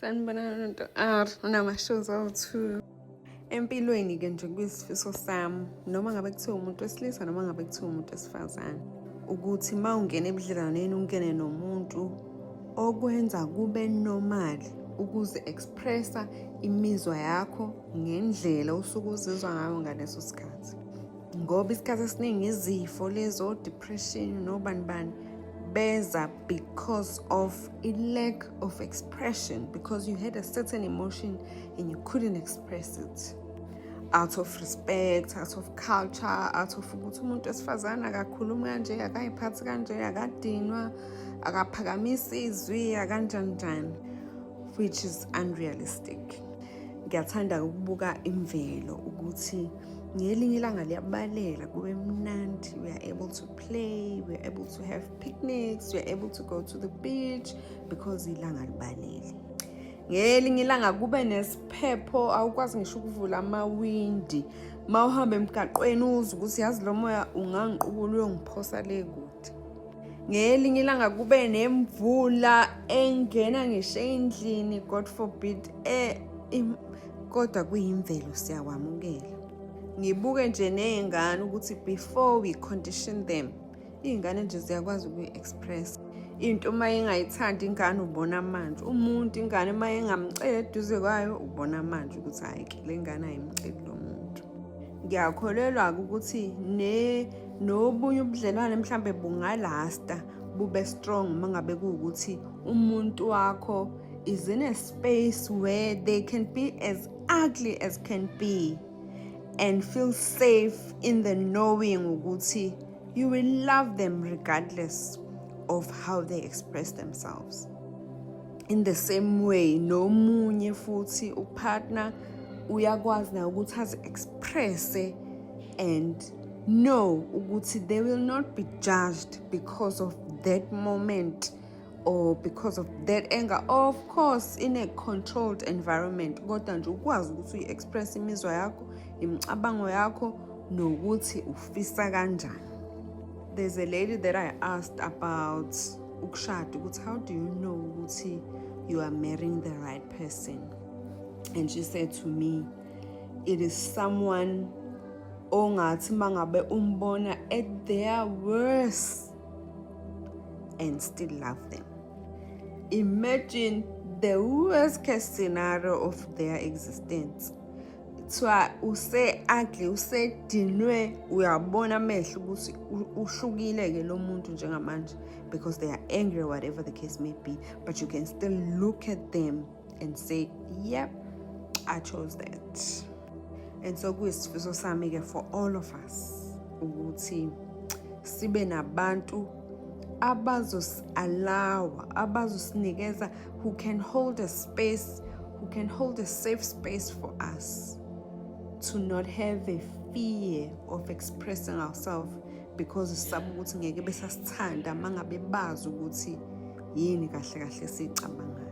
Sanibonani nonto R unamashows awu-two. Empilweni-ke nje kuyisifiso sami noma ngabe kuthiwa umuntu wesilisa noma ngabe kuthiwa umuntu wesifazane ukuthi uma ungena ebudlelwaneni ungene nomuntu okwenza kube normal ukuzi-expressa imizwa yakho ngendlela osuke uzizwa ngayo ngaleso sikhathi, ngoba isikhathi esiningi izifo lezo depression nobani bani beza because of a lack of expression, because you had a certain emotion and you couldn't express it out of respect, out of culture, out of ukuthi umuntu wesifazane akakhulumi kanje, akayiphathi kanje, akadinwa, akaphakamisi izwi, akanjani njani, which is unrealistic. Ngiyathanda ukubuka imvelo ukuthi ngelinye ilanga liyabalela, kube mnandi, we are able to play, we are able to have picnics, we are able to go to the beach because ilanga libalele. Ngelinye ilanga kube nesiphepho, awukwazi ngisho ukuvula amawindi. Ma uhamba emgaqweni uzwe ukuthi yazi lo moya ungangiqukula uyongiphosa le kude. Ngelinye ilanga kube nemvula engena ngisho endlini, God forbid, kodwa kuyimvelo, siyakwamukela. Ngibuke nje ney'ngane ukuthi before we condition them, iy'ngane nje ziyakwazi ukuyi-express into. Uma ingayithandi ingane, ubona manje umuntu ingane uma engamceli eduze kwayo, ubona manje ukuthi hhayi-ke le ngane ayimceli lo muntu. Ngiyakholelwa-ke ukuthi ne nobunye ubudlelwane mhlambe bungalasta, bube strong, uma ngabe kuwukuthi umuntu wakho is in a space where they can be as ugly as can be and feel safe in the knowing ukuthi you will love them regardless of how they express themselves. In the same way, nomunye futhi upartner uyakwazi naye ukuthi azi-expresse and know ukuthi they will not be judged because of that moment or because of that anger, of course in a controlled environment, kodwa nje ukwazi ukuthi uyi-express imizwa yakho, imicabango yakho, nokuthi ufisa kanjani. There's a lady that I asked about ukushada, ukuthi how do you know ukuthi you are marrying the right person, and she said to me it is someone ongathi mangabe umbona at their worst and still love them. Imagine the worst case scenario of their existence. Kuthiwa use-ugly, usedinwe, uyabona amehlo ukuthi uhlukile-ke lo muntu njengamanje because they are angry or whatever the case may be, but you can still look at them and say, "Yep, I chose that." And so kuyisifiso sami-ke for all of us ukuthi sibe nabantu abazosi-allowa, abazosinikeza, who can hold a space, who can hold a safe space for us to not have a fear of expressing ourselves because sisaba ukuthi ngeke besasithanda mangabe bazi ukuthi yini kahle kahle siyicabangayo.